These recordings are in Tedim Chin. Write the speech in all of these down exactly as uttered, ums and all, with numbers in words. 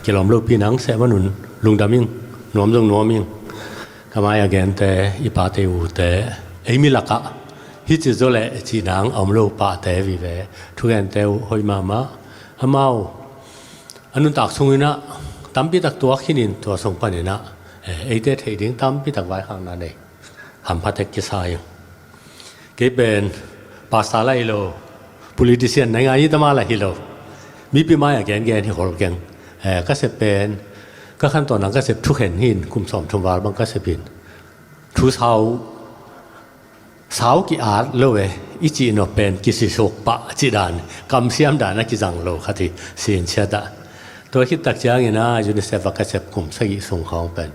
Kilawm lopi nang seh manun lungdam ing, nuam zong nuam ing. Ka mai a gente, i pate ute, ei mi lakah hih ci zaw leh cih nang a om lo pate vive. Thugente uh hoih mahmah. Amau a nuntak sunginah tampi tak tuak khinin tua sung paninah, eh, eite theih ding tampi tak vaikhakna nei. Hampha tek kisa ing. Kei pen pastor lah hi lo, politician nai ngai hi tama lah hi lo. Mipi mai a gengen hi khol keng. Eh, ka sep pen, ka khantawn nang ka sep thukhen hin, kum sawmthum val bang ka sep hin. Thu sau, sau ki-at lo e, i cih nawh pen kisisuk pah cih dan, kamsiam dan a kizang lo khat hi, sin ciat ah. Tua khit tak ciangin ah UNICEF ah ka sep kum sagih sung khawng pen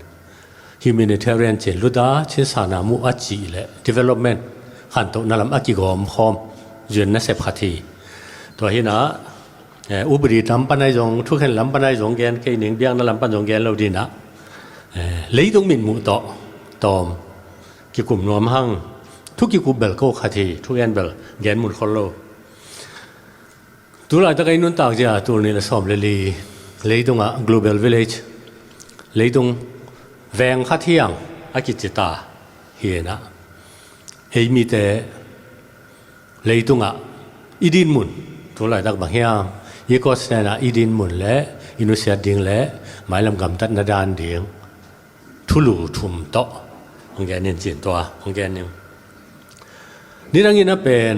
humanitarian cin luta, cin sana muh a cih leh development khantohna lam a kigawm khawm UN nasep khat hi. Tua hinah, eh, upadi lam pan ahi zong, thukhen lam pan ahi zong gen kei ning, biakna lam pan zong gen lo dinah, eh, leitung mitmuh tawh tawm kikum nuam hang, thu kikup bel ko khat hi, thugen bel gen mun khol lo. Tulaitak ei nuntak zia tul nih le sawm le li leitungah global village, leitung veng khat hiang a kici ta hi inah, ei mite leitungah i dinmun tulaitak bang hiam, i kawsnenah i dinmun le i nusiat ding le mailam gamtatna dan ding thulu thum tawh hong gen in cin tua hong gen in. Nidangin a pen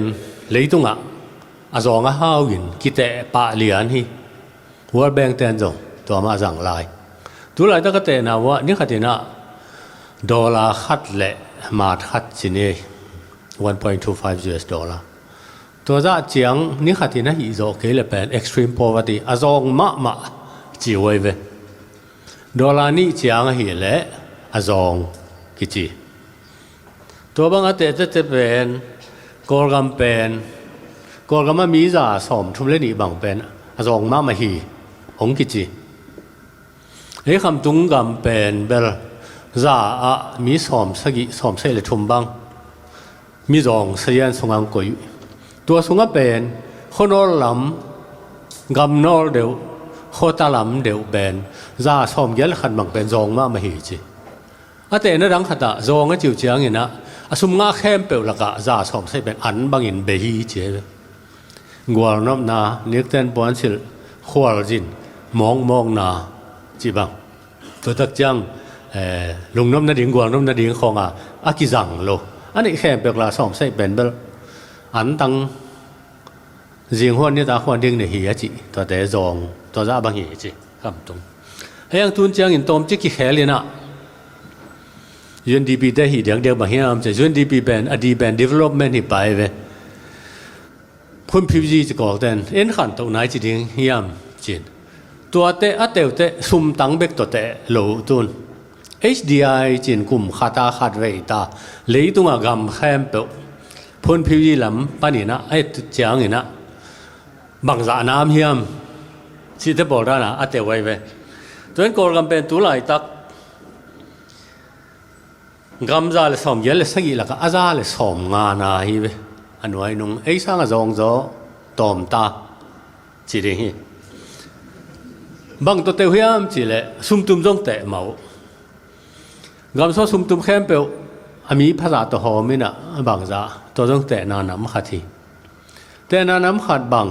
leitungah a zawng a hau in kiteh pah lian hi. World Bank ten zong tua mah a zang lai. Tulaitak a tehna uh ah ni khatinah dollar khat le maat khat ci ni, one point two five US dollar. Tua zah ciang ni khatin a hih zawh kei le pen extreme poverty, a zawng mahmah ci uh ahi ve. Dollar nih ciang ahih leh a zawng kici. Tua bang a tehtehte pen Kawlgam pen, Kawlgam a mi za sawmthum le nih bang pen a zawng mahmah hi hong kici. Ei khamtung gam pen bel za ah mi sawm sagih, sawm sagih le thum bang mi zawng sazian sungah hong koih. Tua sungah pen khuanawl lam, gamnawl deuh, khuata lam deuh pen za sawmgiat le khat bang pen zawng mahmah hi ci. A tehna dang khatah zawng a ci uh cianginah a sum ngah khempeuh lakah za sawm sagih pen an bangin bei hi ci. Gualnopna, nikten puansilh, khualzin, mawkmawkna cih bang. Tuatak ciang, eh, lungnopna ding, gualnopna ding khawnga a kizang lo. A neih khempeuh la sawm sagih pen bel an tang zing huan nitak huan ding nei hi a cih. Tuate zawng, tua zah bang hi a cih. Khamtung. Hei ang tun ciangin tawmcik kikhel inah UNDP te hi diakdiak bang hiam cih. UNDP pen, a di pen development hi pai ve. Phunphiuzi ci kawkten en khantoh nai ci ding hiam cin. Tuate a teute sumtang bek tawh teh lo tun. HDI cin kum khata khat vei ta. Leitungah gam khempeuh phunphiuzi lam paninah a et cianginah bangzah nam hiam cihte pawl dana a teh vai ve. Tua in Kawlgam pen tulaitak gam za le sawmgiat le sagih lakah a za le sawmnga na hi ve. A nuai nung ei sang a zawngzaw tawmta ci ding hi. Bang tawh teh uh hiam cih leh sumtum zong teh mah uh. Gamsung sumtum khempeuh a mi phazah tawh hawm inah bangzah tua zong tehna nam khat hi. Tehna nam khat bang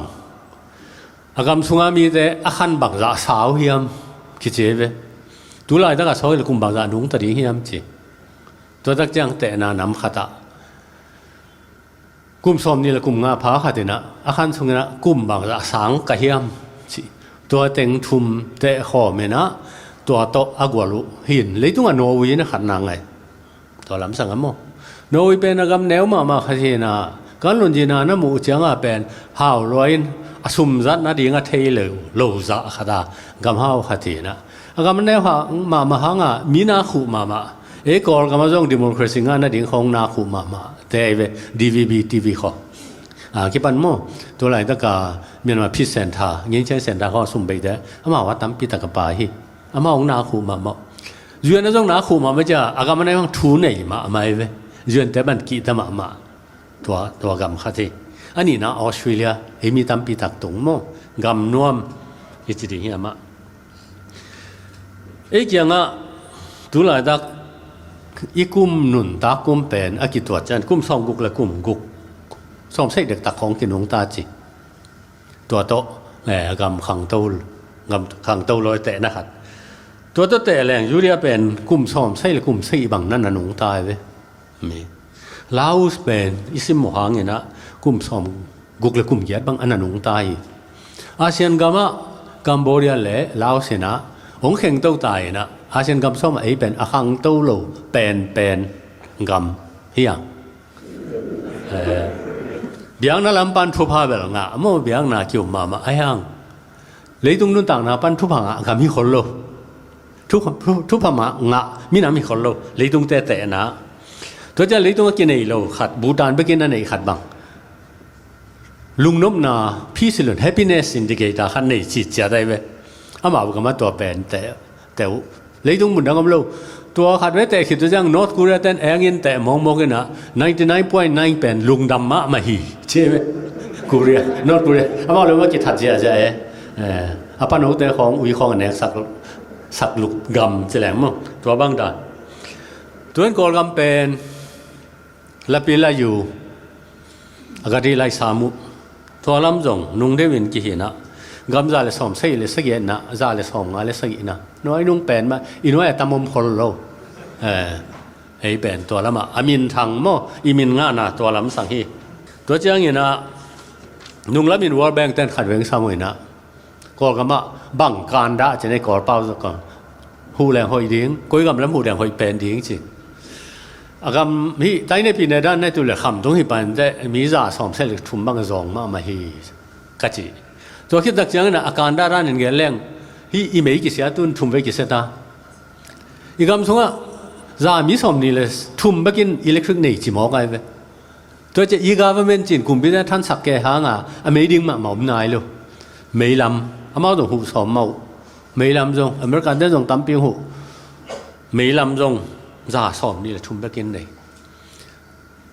a gam sunga mite a khan bangzah sau hiam kici ve. Tulaitak a sawng le kum bangzah nungta ding hiam ci. Tuatak ciang tehna nam khatah kum sawmnih le kum nga pha khatinah a khan sunginah kum bangzah sang ka hiam ci. Tua teng thum teh khawm inah tua tawh a gual uh hin leitungah Norway in a khatna ngai. Tua lamsang a maw? Norway pen a gam neu mahmah khat hinah kan lunzina na muh cianga pen hau luain a sumzat nading a thei lo, lo zah khata gam hau khat hinah a gam neu mahmah hanga mi na khuh mahmah. Ei Kawlgam a zong democracy ngah nading khawng na khuh mahmah te ei ve. DVB TV khaw a kipan maw? Tulaitaka Myanmar Peace Center, Ngin Chan Center khaw a sum beite amau a tampi taka pai hi. Amau hong na khuh mahmah. UN a zong na khuh mahmah cia a gam a nei hang thu nei mahmah hi ve. UN te ban kihta mahmah. Tua, tua gam khat hi. A nihna Australia, ei mi tampi tak tung maw? Gam nuam i ci ding hi amah. Ei kiangah tulaitak i kum nuntak kum pen a kituat ciang kum sawmguk le kum guk, sawmsagih dektak khawng kinungta ci. Tua tawh, eh, gam khangto, gam khangto lawi tehna khat. Tua tawh teh leng Judea pen kum sawmsagih le kum sagih bang na na nungta hi ve. Mi. Laos pen i sim uh hangin ah kum sawmguk le kum giat bang a na nungta hi. Asian gamah Cambodia le Laos in ah hong khengto ta in ah Asian gam sawmah ei pen a khangto lo penpen gam hi a. Eh, biakna lam pan thupha bel ngah maw, biakna ki-um mahmah a hiang. Leitung nuntakna pan thupha ngah gam hi khol lo. Thupha, thu-, thupha mah ngah minam hi khol lo. Leitung tehtehna. Tua ciang leitung a kinei lo khat, Bhutan bekin a nei khat bang, lungnopna, peace in, happiness indicator khat nei citciat ahi ve. Amau gam a tua pen teh, teh uh. Leitung mundang om lo. Tua khat ve teh khit tua ciang North Korea ten eng in teh mawkmawk in ah ninety nine point nine pen lungdam mahmah hi ci ve. Korea, North Korea. Amau le mah kithat ziahziah e. Eh, a panote khawng, ui khawng a nek sak, sak luk gam ci leng maw. Tua bang dan. Tuan Kawlgam pen lapi lai uh, a gari lai sam uh. Tua lam zong nung deuh in kihi in ah gam za le sawmsagih le sagihna, za le sawmnga le sagihna. Nuai nung pen mah, i nuai a tam om khol lo. Eh, ei pen tua lamah a minthang maw, i min ngahna tua lam sang hi. Tua ciangin ah nung lamin World Bank ten khat veng sam uh in ah Kawlgamah bang kan dah ci-in ei Kawlpau zong kan huh leng hoih ding, koi gam lam huh leng hoih pen ding ci. A gam hih tainepih ne dan nai tu le kham tung hi pan teh mi za sawmsagih le thum bang zawng mahmah hi ka ci. Tua khit tak ciangin ah a kan dah dan in gen leng hih i mei kisia tun thum vei kisia ta. I gam sungah za mi sawmnih le thum bekin electric nei ci mawk ahi ve. Tua ciang e-government ci-in kumpi te thansak kei hanga a mei ding mahmah om nai lo. Mei lam amau zong huh sawm mah uh. Mei lam zong American te zong tampi huh. Mei lam zong za sawmnih le thum bekin nei.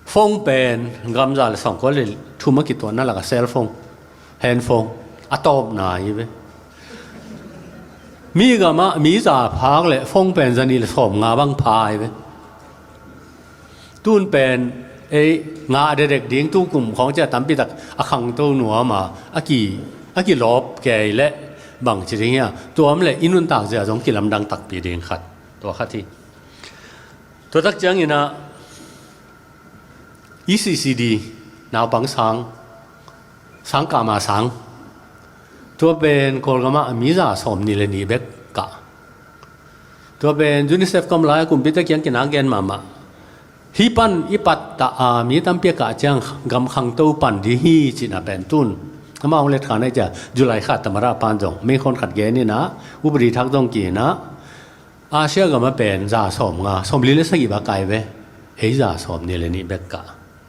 Phone pen gam za le sawmkua le thum a kituahna lakah cell phone, handphone a tawpna hi ve. Mi gamah mi za phak le phone pen za nih le sawmnga bang pha hi ve. Tun pen ei ngah dedek ding, tu kum khawng ciah tampi tak a khangto nuam a, a ki, a kilawp kei le bang ci ding hia, tua om le i nuntak zia zong kilamdang takpi ding khat, tua khat hi. Tua tak ciangin ah E C C D naupang sang, sang kah ma sang. Tua pen Kawlgamah mi za sawmnih le nih bek kah. Tua pen UNICEF kam lai a kumpite kiang kinak gen mahmah. Hih pan i pattah a mi tampi a kah ciang gam khangto pan ding hi cihna pen tun amau hong let kha nai ciah July kha tamara pan zong meikhon khat gen in ah upadi thak zong ki in ah Asia gam a pen za sawmnga, sawmli le sagih bak kai ve. Ei za sawmnih le nih bek kah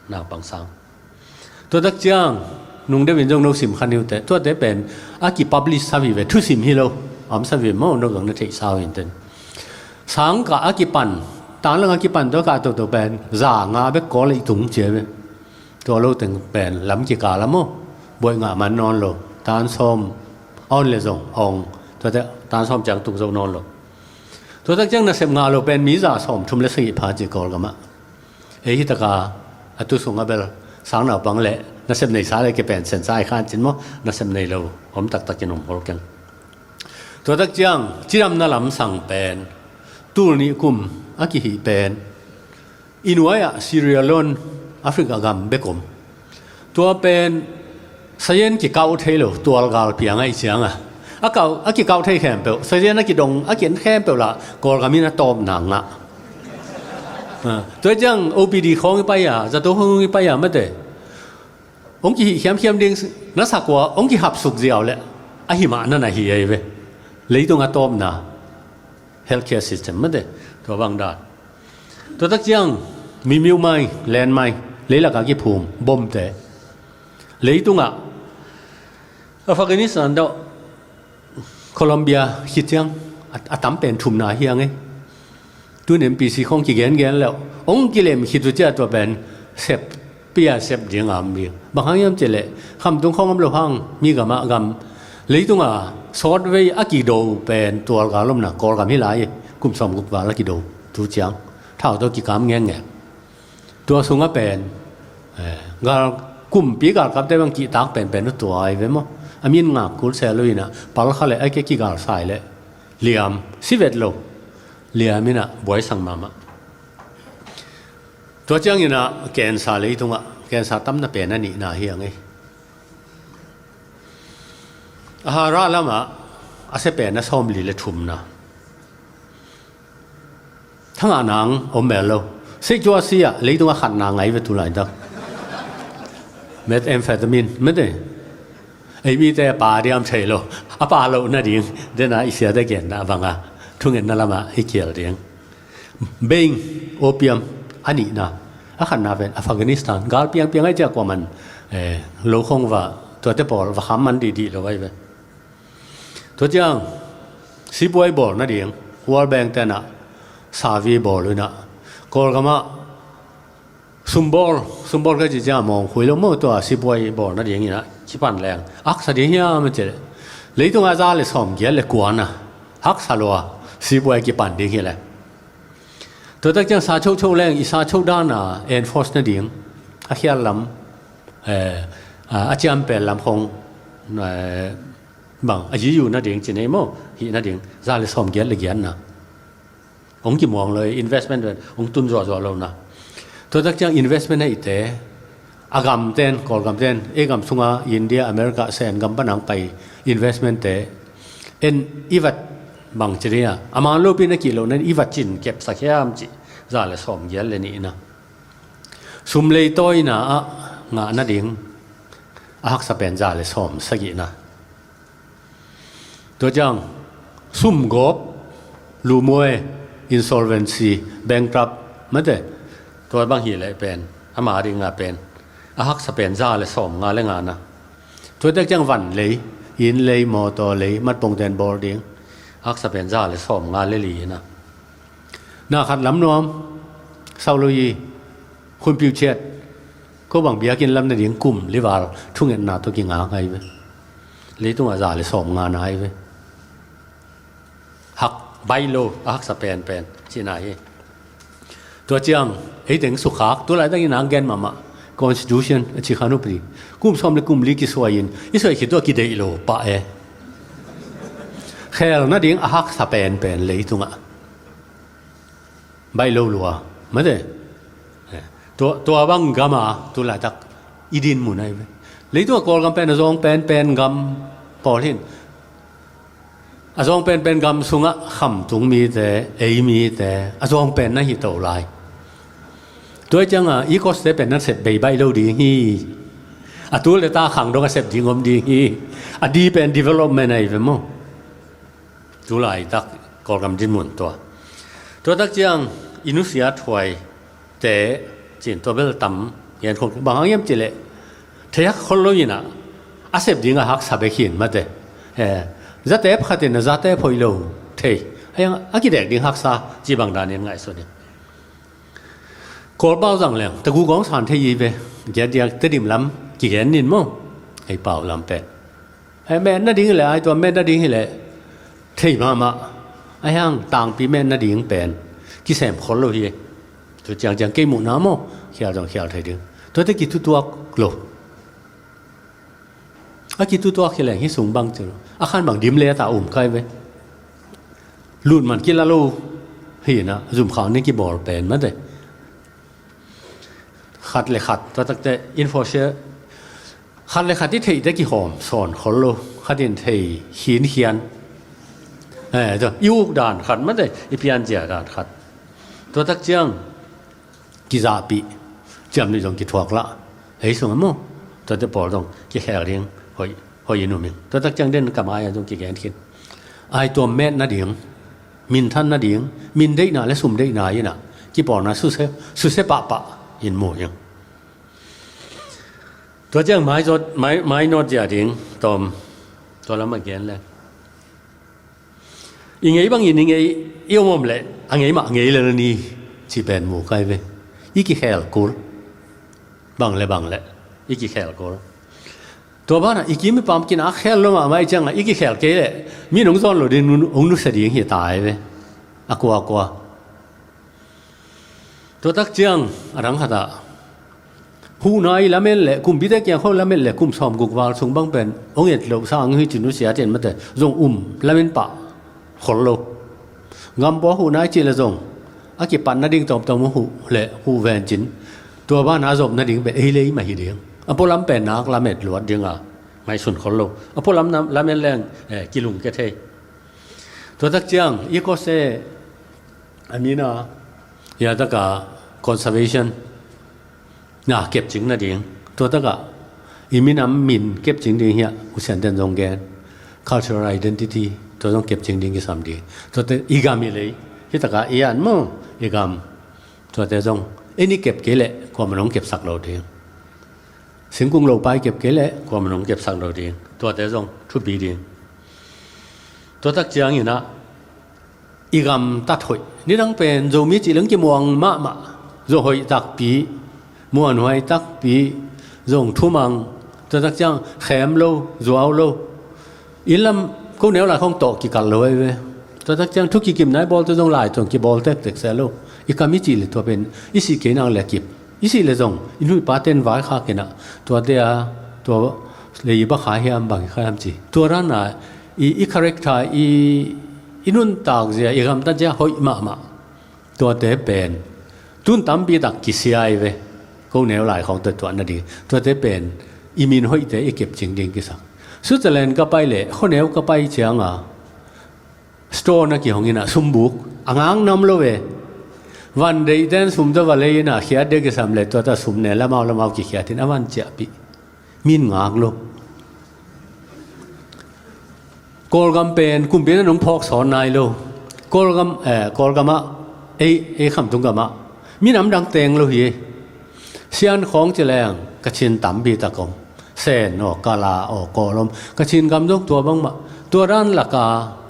naupang sang. Tua tak ciang nung deuh in zong no sim kha ni uh teh, tuate pen a kipublish sa vive, thusim hi lo. A om sa vive maw, no zong na theih sa uh in ten. Sang kah a kipan, tanglang a kipan tua kah toto pen za nga bek kawl a i tung cia ve. Tua lo teng pen lam kikal a maw, buaih ngah man nawn lo. Tan sawm a on le zong a ong, tuate tan sawm ciang tung zo nawn lo. Tua tak ciang nasep ngah lo pen mi za sawmthum le sagih pha ci Kawlgamah. Ei hi taka a tu sungah bel sang naupang le nasep neisa le kipen sensa i khan cin maw, nasep nei lo om taktak in om hol keng. Tua tak ciang cidamna lam sang pen tul nih kum a kihih pen i nuai-ah Sierra Leone, Africa gam bek om. Tua pen sayen kikauh thei lo, tualgal piang ahi cianga a kau, a kikauh thei khempeuh, sayen a kidong a kin khempeuh lah Kawlgam in a tawpna ngah. Ah, tua ciang O P D khawng i pai a, zato khawng i pai a mate, hong kihih khiamkhiam ding na sak ua hong kihapsuk ziau le ahi mah na na hi ahi ve. Leitung a tawpna healthcare system mate, tua bang dan. Tua tak ciang mimiu mai, len mai, leilak a kiphum bomte, leitungah Afghanistan deuh Colombia khit ciang a, a tam pen thumna hi ang e. Tun M P C khawng kigengen leuh hong kilem khit uh ciah tua pen sep pia sep ding a om ding. Bang hang hiam cih leh khamtung khawng om lo hang mi gamah gam Leitunga sawtvei a kido pen tualgal omna Kawlgam hi lai, kum sawmguk val a kido tu ciang thau tawh kikam ngengngeng. Tua sungah pen eh, gal kumpi galkapte bang kihtak penpen uh tua ahi ve maw. A min ngak kul sel uh inah palkha le a ke kigalsai le liam si vet lo. Liam inah buaisang mahmah. Tua cianginah kensa leitungah kensa tamna pen a nihna hi ang ei. A harah lamah a sia pen a sawmli le thumna. Thangah nang om mel lo. Seih tua si ah leitung a khatna ngai ve tu laitak. Methamphetamine mete. Ei mite a pa diam thei lo. A pa lo nading dena i siate genna banga thungetna lamah i kial ding. Being, opium a nihna. A khatna pen Afghanistan gal piangpiang ai ciah kuaman eh, lo khong va tuate pawl va kham man dihdih lo ai ve. Tua ciang sipuai bawl nading World Bank tenah savi bawl unah Kawlgamah sumbawl, sumbawl ka ci ciang mawngkhui lo maw tua sipuai bawl nading inah kipan leng haksa ding hiam a cileh. Leitungah za le sawm giat le kuana haksa lua sipuai kipan ding hileh. Tua tak ciang sa chocho leng i sa cho dana enforce nading a khial lam eh, a ciampel lam khong eh, bang a yiyu nading ci nei maw hih nading za le sawm giat le giatna. Hong kimuang lo investment pen hong tun zuahzuah lona. Tua tak ciang investment a ite a gamten Kawlgamten ei gam sunga India America sen gam panang pai investmentte en i vat bang ci ding a a man lopi na kih lo nen i vat cin kepsak hiam cih za le sawm giat le nihna. Sum lei tawina ah ngah nading a haksa pen za le sawm sagihna. Tua ciang sumgawp, lumuai, insolvency, bankrupt mate. Tua bang hileh pen ama dingah pen a haksa pen za le sawm nga le ngana. Tua tak ciang van lei, inn lei, mawtaw lei, matpongten bawl ding a haksa pen za le sawm nga le lina. Na khat lam nuam sau lo hi. Khunpiu ciat ko bang biakinn lam nading kum lival thungetna tawh kinga ngai ve. Leitungah za le sawm nga nai ve. Hak baih lo a haksa penpen cina hi. Tua ciang ei teng sukhak tu laitakin a gen mahmah constitution a ci khan upri kum sawm le kum li kisuai in i suai khit tu a kideih lo pah e. Khel nading a haksa penpen leitungah baih lo lua mate. Tua, tua bang gama tu laitak i din mun ai ve. Leitung a Kawlgam pen a zawng penpen gam pawl hin a zawng penpen gam sungah khamtung mite ei mite a zawng pen na hi to lai. Tua cianga i koste pen na sep bei baih lo ding hi. A tul le ta khang dong a sep ding om ding hi. A di pen development ai ve maw. Tu laitak Kawlgam dinmun tua. Tua tak ciang i nusia thuai te cin tua bel tam gen khol bang hang hiam cileh thei hak khol lo inah a sep ding a haksa bek hin mate. Zate pakhatin a zate phoi lo thei a kidek ding haksa ci bang danin ngaihsun in. Kawlpau zang leng tagu gawng san thei hi ve. Giat diak Tedim lam kigen nin maw. Ei pau lam pen. Hei met nading hileh ai tua met nading hileh thei mahmah. Ai hang tangpi met nading pen kisem khol lo hi. Tu ciangciang kei muhna maw khial zong khial thei ding. Tuate kitutuak lo. A kitutuak hileh hi sung bang ci lo a khan bang dim le a ta um kai ve. Lut man kila lo. Hina zumkhang ni kibawl pen mate. Khat le khat tua takte info share khat le khat i theihte kihawm sawn khol lo. Khatin thei khinkhian. Eh, tua i uk dan khat mate i pianzia dan khat. Tua tak ciang kizahpih ciam nih zong kithuak lah. Ei sung a maw tuate pawl zong kikhel ding hoih hoih in um ing. Tua tak ciang den kamai a zong kigen khin. Ai tuam met nading minthan nading min deihna le sum deihna inah kipawlna suse suse pahpah in mu ing. Tua ciang mai zawt mai mai nawt zia ding tawm tua lam a gen le. I ngei bangin i ngei i om om leh a ngei mah ngei le na ni ci pen mu kai ve. I kikhel kul. Bang le bang le i kikhel kul. Tua banah i kim i pam kinak khel lo mahmah i ciangah i kikhel kei leh mi nong zawn lo ding, hong nusia ding hi ta ai ve. A kuakua. Tua tak ciang a dang khatah huhna i lamen le kumpite kiang khawng lamen le kum sawm guk val sung bang pen hong et loh sang hi ci nusia cian mate zong um lamen pah khol lo. Gam pua huhna i cih le zong a kipat nading tawmtawm huh le huh ven cin. Tua banah a zop nading pen ei le ei mah hi ding. A pualam pen nak lamet luat dinga ngaihsun khol lo. A pualam lamen leng kilung ke thei. Tua tak ciang i kose a mina ya taka conservation na kepcing nading. Tua taka i minam min kepcing ding hiah usianten zong gen cultural identity tua zong kepcing ding kisam ding. Tuate i gam i lei hi taka i an maw i gam. Tuate zong ei ni kep kei leh kuaman hong kepsak lo ding. Singkung lopai kep kei leh kuaman hong kepsak lo ding. Tuate zong thupi ding. Tua tak cianginah i gam tat hoih nidang pen Zomi cih leng kimuang mahmah. Zo hoih takpi, muanhuai takpi, zong thumang, tua tak ciang khem lo, zuau lo. Inn lam ko neu lai khawng tawh kikal lo ai ve. Tua tak ciang thu kikimna i bawlte zong lai tuang kibawl tektek seh lo. I kam i cih le tua pen i sih kei nang le kip. I sih le zong i nuipa ten vai khak inah tuate a tua le i bakha hiam bang i kha hiam ci. Tua rana i, i character i, i nuntak zia i gamtat zia hoih mahmah. Tuate pen tun tampi tak kisia i ve. Ko neu lai khawng tua tuah nading tuate pen i min hoihte i kepcing ding kisak. Switzerland ka pai le khuaneu ka pai cianga store na kihong inah sumbuk a ngak nam lo ve. Van deihten sum tawh va lei inah khiat dek kisam le tuata sum ne lamau lamau kikhiatin a van ciahpih. Min ngak lo. Kawlgam pen kumpi na nong phawk sawn nai lo. Kawlgam, eh, Kawlgamah ei, ei Khamtung gamah minam dang teng lo hi. Sian khawng ci leng Kachin tampi tak om. Sen aw, Kala aw, Kawlom, Kachin gam zong tua bangmah. Tua dan laka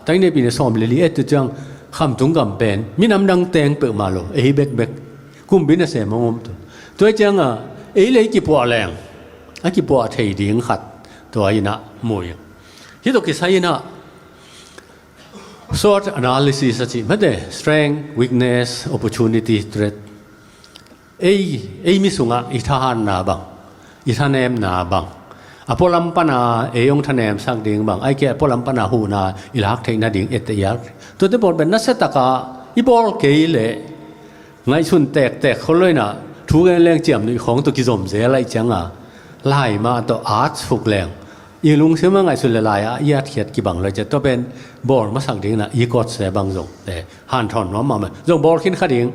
tainepine sawm le li et tu ciang Khamtung gam pen minam dang teng peuhmah lo ei bekbek. Kumpi nasem hong om tu. Tua cianga ei le ei kipuah leng a kipuah thei ding khat tua inah mui. Hih tawh kisai inah SWOT analysis a cih mate, strength, weakness, opportunity, threat. Ei, ei mi sungah i thahatna bang, i thanemna bang, a pualam pana ei hong thanemsak ding bang, ai ke a pualam pana huhna i lak theih nading ette i al. Tuate pawl pen nasia taka i bawl kei leh ngaihsun tektek khol lo inah thu gen leng ciamnuih khawng tawh kizom zel aih cianga lai mah tawh at suk leng i lungsim a ngaihsun le lai-ah i atkhiat kibang lo ciah tua pen bawl masak ding inah i kawtse bang zong le hanthawn nuam mahmah zong bawl khin kha ding.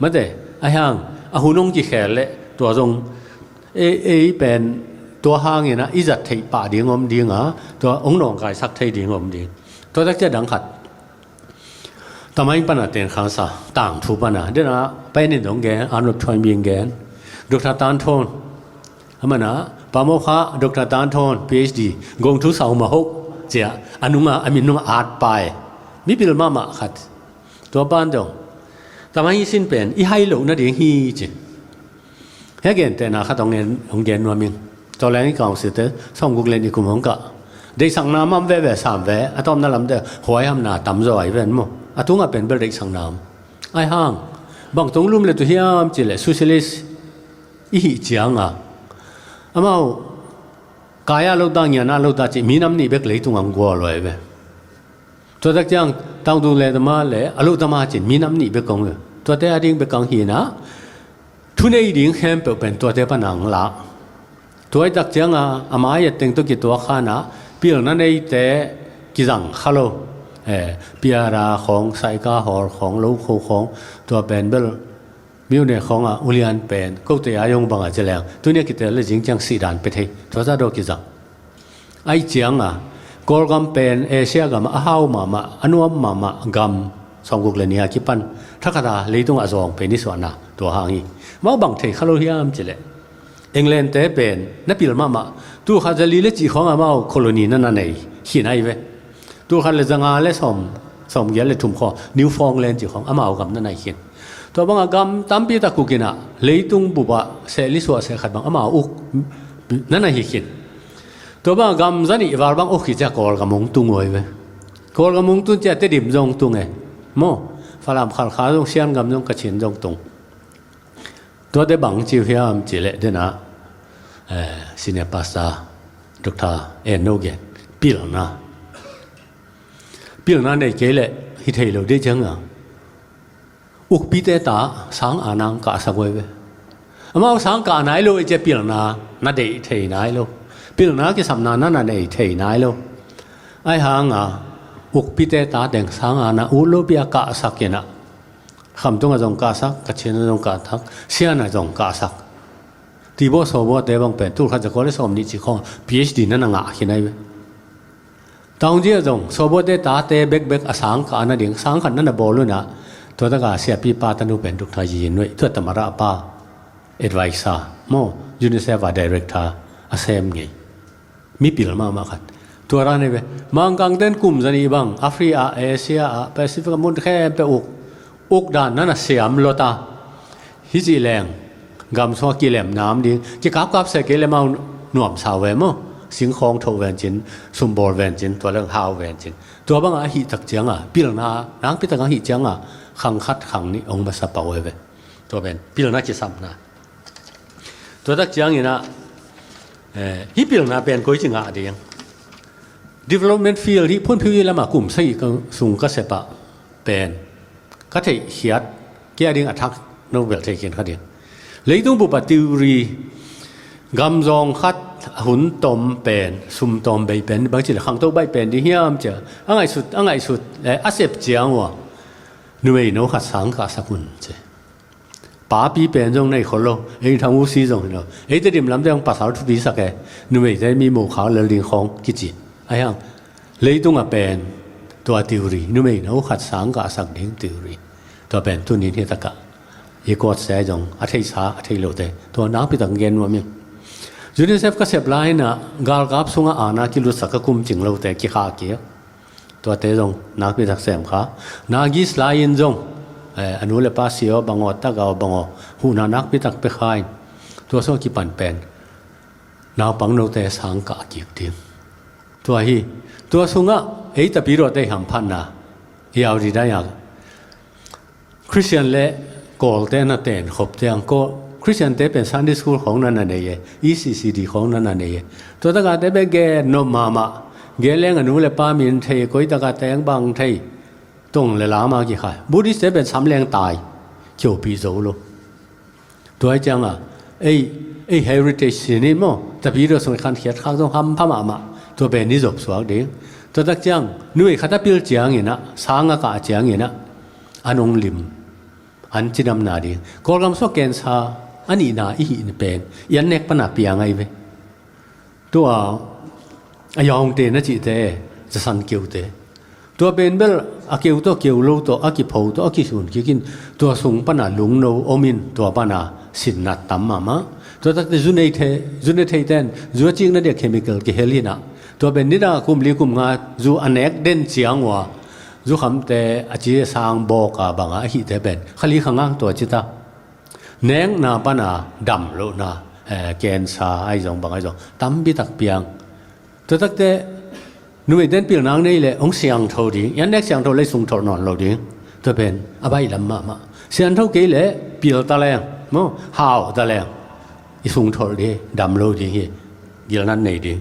Mate, ahi hang a hun hong kikhel leh tua zong ei, ei pen tua hanginah i zat theih pah ding om dinga tua hong nawngkaisak thei ding om ding. Tua tak ciah dang khat Tamai pana ten khangsa tangthu pana dena pai nin dong gen Arnold Toynbee gen Doctor Tan Thawn. Amana pamo kha Doctor Tan Thawn PhD gong thu sau ma hok cia a nunga a min nunga at pai mipil mahmah khat. Tua pan dong tamai sin pen i hai lo nading hi ci. Hia gentehna khat hong gen, hong gen nuam ing. Tawleng i council te sawmguk le nih kum hong kah. Deihsakna mam veve sam ve a tawpna lamte huaihamna tamzaw ai ven maw? A tungah pen bel deihsakna om. Ai hang bang tong lum le tu hiam cih leh socialist i hih cianga amau kaya lo ta ngiana lo ta cih minam nih bek leitung ang gual ai ve. Tua tak ciang tangdu le tama le a lo tama cin minam nih bek kong ve. Tuate a ding bek kang hinah thunei ding khempeuh pen tuate panang la. Tuai tak cianga a mai a teng tawh kituak khanah pilna neite kizang kha lo. Eh, piara khawng, saika hawl khawng, lo kho khawng, tua pen bel miune khawngah ulian pen kote a yong banga ci leng tunia kitel le zing ciang sihdan pe thei. Tuata daw kizang. Ai cianga Kawlgam pen Asia gam a hau mahmah a nuam mahmah gam sawmguk le nia kipan thakhata leitung a zawng pen i suahna tua hang hi. Mau bang thei kha lo hiam cileh England te pen na pil mahmah tulkhat zali le cih khawng amau colony na na nei khin ai ve. Tulkhat le zanga le sawm sawmgiat le thum khawng Newfoundland cih khawng amau gam na nai khin. Tua banga gam tampi tak kukinah leitung bupah sehli suah seh khat bang amau uk na na hi khin. Tua bang gam zanih val bang uk hi ciang Kawlgam hong tung uh hi ve. Kawlgam hong tun ciang Tedim zong tung e. Maw, Falam, Khalkha zong, Siangam zong, Kachin zong tung. Tuate bang ci uh hiam cih leh, den ah, eh, Senior Pastor Doctor En No gen, pilna. Pilna nei kei leh hi thei lo dih ciang a, ukpite ta sang a nang kahsak uh hi ve. Amau sang kah nai lo ahih ciang pilna na deih thei nai lo. Pilna kisapna na na nei thei nai lo. Ahih hang a, ukpite ta teng sang a na ut lopi a kahsak in a, Khamtung ah zong kahsak, Kachin ah zong kahsak, Sian ah zong kahsak. Tibaw Sawbaw te bang pen tul khat za kua le sawm nih cik khawng PhD na na ngah khin ahi ve. Taungji ah zong Sawbaw te tate bekbek a sang kah na ding, sang khat na na bawl un a, tua tak a siapipa tanu pen Doctor Yi Nuai, tua Tamara pa advisor, maw, UNICEF a director a sem ngei. Mipil mahmah khat. Tua dan hi ve. Mangkang ten kum zanih bang Africa, Asia ah, Pacific ah mun khempeuh uk, uk dan na na siam lua ta. Hi cih leng gam sung a kilem nam ding, kikapkap se kei leh amau nuamsa uh ve maw. Singkhawng thoh ven cin, sumbawl ven cin, tua leng hau ven cin. Tua bang a hih tak ciang a, pilna nakpi tak a hih ciang a, khang khat khang nih hong masa pah uh ve. Tua pen pilna kisapna. Tua tak ciangin a, eh, hih pilna pen koi ci ngah ding. Development field hih phunphiu i lam a kum sagih ka sung ka sep a pen ka theihkhiat, kei a ding a thak no bel thei khin kha ding. Leitung bup a theory, gam zawng khat a hun tawm pen, sum tawm bei pen, bang ci leh khangto baih pen ding hiam ci a, a ngaihsut, a ngaihsut, eh, a sep ciang uh a, numei no khat sang kahsak un ci. Papi pen zong nei khol lo, ei Thang U Si zong hi lo. Ei Tedim lam te zong pasal thupi sak e, numeite mi mo khak lel ding khawng kici. Ahih hang, leitung a pen tua theory, numei no khat sang kahsak ding theory. Tua pen tuni in hi tak a i kuat se zong a theisa, a thei lote, tua nakpi tak gen nuam ing. UNICEF ka sep lai in a, galkap sung a ana kilutsak a kum cing lote kikhah kik. Tuate zong nakpi tak sem kha. Nagis lai in zong, eh, a nu le pa si aw bang aw, tak aw bang aw, huhna nakpi tak pia kha in. Tua sung a kipan pen naupang note sang kah kik ding. Tua hi, tua sung a ei Tapidaw te hamphatna, i au di dai a, Christian le Kawlte na ten khop ciang, Kawl, Christian te pen Sunday school khawng na na nei e, E C C D khawng na na nei e. Tua tak a te pen gen nop mahmah, gen leng a nu le pa min thei, koi tak a teng bang thei, tong le lam a kikhai. Buddhist te pen sam leng tai, kiopih zo lo. Tua hi ciang a, ei, ei heritage sin in maw, Tapidaw sung i khankhiat khak zong hampha mahmah, tua pen i zop suak ding. Tua tak ciang, numei khat a pil ciangin a, sang a kah ciangin a, an hong lim, an cidamna ding. Kawlgam sung a cancer a nihna i hih pen, i an nek pan a piang ahi ve. Tua a yaungte na cihte, zasan keute. Tua pen bel a keu tawh, keu lo tawh, a kipho tawh, a kisun kik in, tua sung pan a lungno om in, tua pan a sinnat tam mahmah. Tua takte zu nei thei, zu ne thei ten, zu a cikna dia chemical kihel in a. Tua pen nidang a kum li kum nga zu a nek den ciang uh a, zukhamte a ci a sang bawk a bang a, a hihte pen kha li kha nga tua ci ta. Nekna pan a dam lohna, eh, cancer ahi zong bang ahi zong tampi tak piang. Tua takte numei ten pilna nei leh hong siangtho ding, i an nek siangtho leh sungtholh nawn lo ding. Tua pen a baih lam mahmah. Siangtho kei leh pil ta leng maw, hau ta leng i sungtholh ding, dam lo ding hi, gilnat nei ding.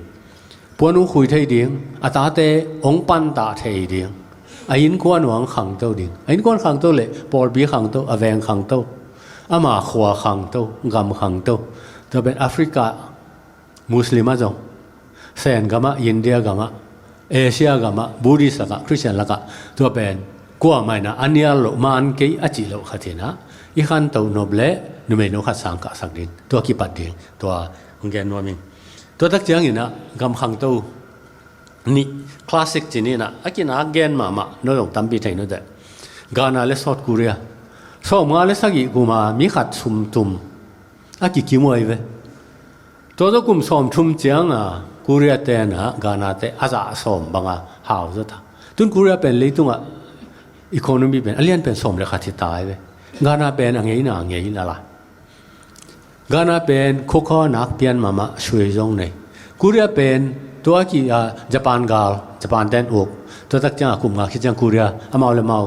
Puan hong khui thei ding, a tate hong pantah thei ding, a innkuan uh hong khangto ding. A innkuan khangto leh pawlpi khangto, a veng khangto, ama khua khangto, gam khangto. Tua pen Africa Muslim ah zong, Sen gam ah, India gam ah, Asia gam ah, Buddhist lakah, Christian lakah, tua pen kuamah in a nial loh, man kei a cih loh khat in a, i khanto nop leh numei no khat sang kahsak ding, tua kipat ding, tua hong gen nuam ing. Tua tak ciangin a gam khangto nih, classic ci ni in a, a kinak gen mahmah, no zong tampi thei no teh. Ghana le South Korea, sawmnga le sagih kum a mi khat sum tum a kikim uh ahi ve. Tua tawh kum sawmthum ciang a Korea te in a Ghana te a zah sawm bang a hau zaw ta. Tun Korea pen leitung ah economy pen a lian pen sawm le khat hi ta ahi ve. Ghana pen a ngeina ngei lala. Ghana pen cocoa nak pian mahmah, sui zong nei. Korea pen Tua ki a Japan gal, Japan ten uk. Tua tak ciang a kum nga khit ciang Korea, amau le mau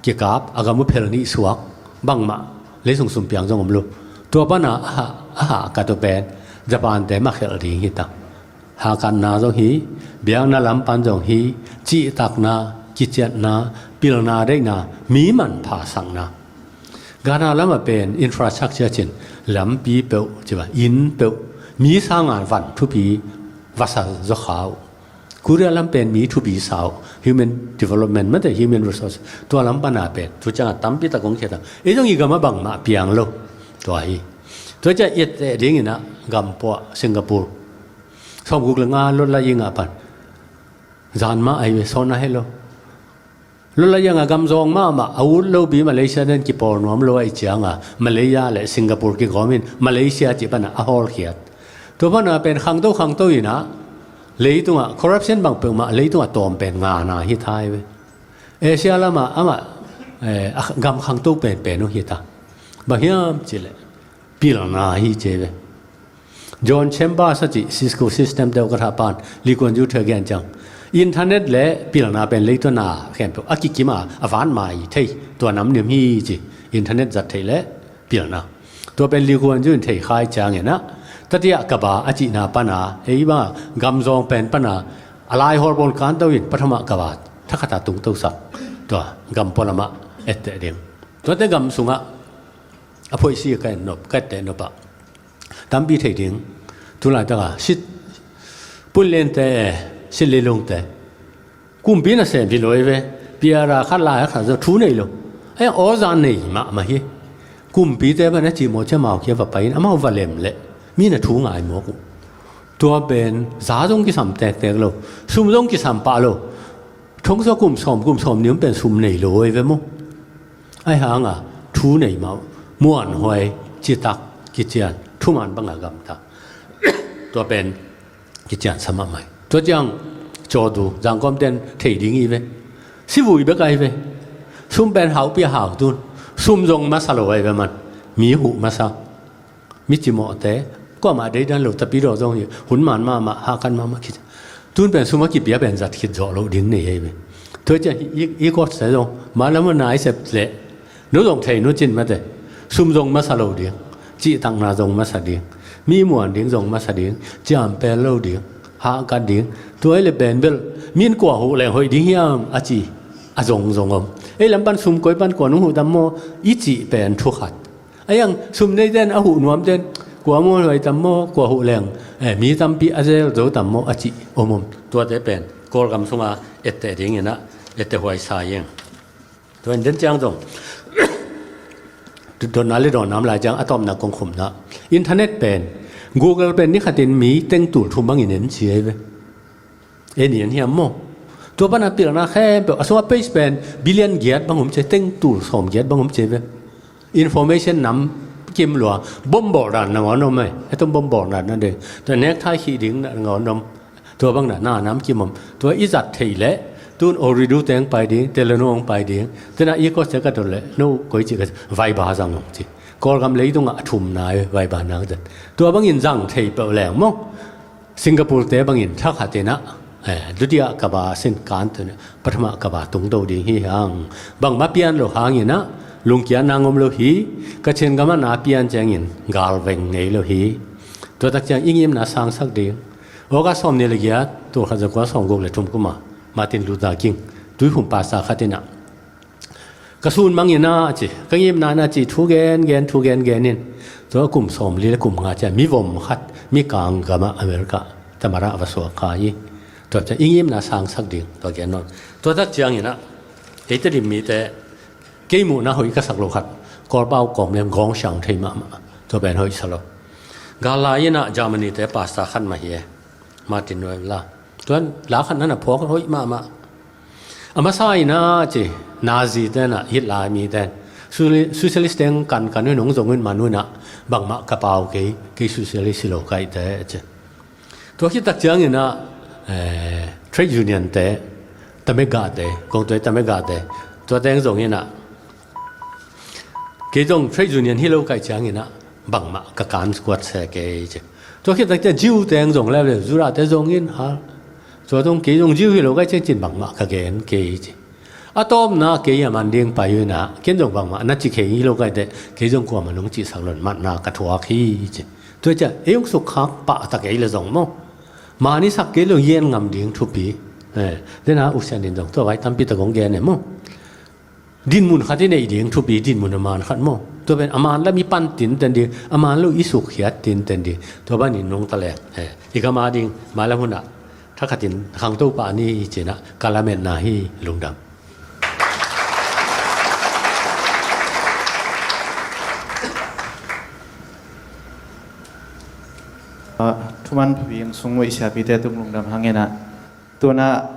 kikap, a gam uh phel nih suak, bangmah leisung sum piang zong om lo. Tua pana a ha, a ha ka tua pen Japan te mah khelh ding hi ta. Hakatna zong hi, biakna lam pan zong hi, cihtakna, kiciatna, pilna deihna, mi manpha sakna. Ghana lamah pen infrastructure cin, lampi peuh, ci ba, inn peuh, mi sanga van thupi va sa zaw kha uh. Korea lam pen mi thupi sa uh, human development mate, human resource. Tua lam pana pen tu cianga tampi tak hong khia ta. Ei zong i gam a bangmah piang lo. Tua hi. Tua ciang i etteh dingin a gam puah Singapore. Sawmguk le nga lot la i nga pan. Zan mah ai ve, sawn a heh lo. Lula yang a gam zawng mahmah a ut lo pi Malaysia den kipawl nuam lo a i cianga Malaysia le Singapore kigawm in Malaysia cih pana a hawlkhiat. Tua pana pen khangto khangto ina leitunga corruption bang peuhmah leitunga tawm pen ngana hi thai ve. Asia lama ama eh, a gam khangto pen pen uh hi ta. Bang hiam cih leh pilna hi ce ve. John Chambers a cih Cisco system deuh ka thah pan Lee Kuan Yew thu a gen ciang internet le pilna pen leitung a khempeuh a kikim a a van mai thei tua nam nim hi ci. Internet zat theih le pilna tua pen Lee Kuan Yew in thei khai ciangin a tatia ka ba a cihna pana ei banga gam zawng pen pana a lai hawl pawn kan to in pathama ka ba thakhat a tung to sak tua gam pawn lamah etteh ding. Tuate gam sungah a phoih si ka en nop ka etteh nop ah tampi thei ding. Tulaitaka sit punlente, sit leilungte kumpi nasem hi lo hi ve. Piara khat lai a khat zo thu nei lo. Ai aw za nei mahmah hi. Kumpite bana cimawh ciamau kia va pai in amau va lem leh mi na thu ngai mawk uh. Tua pen za zong kisam tektek lo, sum zong kisam pah lo. Thong sua kum sawm kum sawm nih om pen sum nei lo hi ve maw? Ai hanga thu nei mah muanhuai citak kician thuman banga gamta. Tua pen kician sa mahmah hi. Tua ciang cawtu zangkawmten thei ding hi ve. Sivui bek ahi ve. Sum pen haupi a hautun sum zong masa lo ahi ve man. Mi huh masa. Mi cimawhte kuamah deidan lo tapidaw zong hi hun man mahmah hahkan mahmah khit. Tun pen sum a kipia pen zat khit zawh loh ding nei ahi ve. Tua ciang i kawtse zong malam a naisep leh no zong thei no cin mate. Sum zong masa lo ding, cihtakna zong masa ding, mi muan ding zong masa ding, ciampel lo ding, hahkat ding. Tua hi le pen bel min kua huh leng hoih ding hiam a ci a zong zong om. Ei lam pan sum koi pan kua nung huh tam maw i cih pen thukhat. A yang sum neiten a huh nuamten kua muanhuai tam maw kua huh leng eh, mi tampi a zel zo tam maw a cih om om. Tuate pen Kawlgam sunga etteh dingin a etteh huai sa ing. Tua in den ciang zong donna le donna om lai ciang a tawpna kong khumna internet pen Google pen nikhatin mi tengtul thum bangin en ci ahi ve. Ei ni en hiam maw? Tua pana pilna khempeuh a sunga page pen billion giat bang om ce, tengtul sawm giat bang om ce ve. Information nam kim lua bombawl dan na ngawn om ei. Hetom bombawl dan na ding tua nekthai khih ding na ngawn om. Tua bang na na nam kim om. Tua i zat theih leh tun Ooredoo teng pai ding, Telenor ong pai ding. Tena i kawtse ka dot leh no koi ci ka Viber zang ong ci. Kawlgam leitungah a thumna ei Viber nang zat. Tua bangin zang thei peuh leng maw? Singapore te bangin thakhatin a eh, dutia ka ba sin kan tun pathama ka ba tungto ding hi hang. Bangma pian lo hangin a lungkiatna ngom lo hi. Ka Chin gam a na pian ciangin galveng ngei lo hi. Tua tak ciang i ngimna sangsak ding. August sawm nih le giat tulkhat zakua sawm guk le thum kuma Martin Luther King tuiphum pasa khatin a ka sun mangin a ci, ka ngimna na ci thu gen gen thu gen gen in tua kum sawm li le kum nga cia mi vom khat mi kang gama America tamara va suak kha hi. Tua cia i ngimna sangsak ding tua gen non. Tua tak ciangin a ei Tedim mite kei muhna hoih ka sak lo khat Kawlpau kawm lem gawng siang thei mahmah tua pen hoih sa lo. Gal lai in a Germany te pasta khat mah hi e. Martin Noel la tuan la khat nan a phuak hoih mahmah. A masa in a ci Nazi ten a Hitler mi ten socialist teng kan kan hun hong zong hun man hun a bangmah ka pau kei, kei socialist hi lo kaite a ci. Tua khit tak ciangin a eh, trade union te tamega te kong tuai tamega te tua teng zong in a kei zong trade union hi lo kai ciangin a bangmah ka kan kuat se kei ci. Tua khit tak ciang Jew teng zong leuleu, Judah te zong in hal. Tua zong kei zong Jew hi lo ka hih ciang cin bangmah ka gen kei ci. A tawpna kei a man ding pai uh inah, ken zong bangmah na ci kei hi lo ka hih teh, kei zong kuamah nong cihsak lo in matna ka thuak hi ci. Tua ciang ei hong sukkhak pah ta kei le zong maw, man i sak kei lo yen ngam ding thupi. Eh, dena U Sian in zong tua vai tampi tak hong gen e maw. Dinmun khat i neih ding thupi, dinmun a man khat maw. Tua pen a man lam i pan tinten ding, a man lo i sukkhiat tinten ding. Tua banin nungta leng, eh, i gam a ding mailam hunah thakhatin khangto pah ni hi cinah ka lametna hi. Lungdam. Ah, thuman phabing sung uh i siapite tung lungdam hang inah. Tunah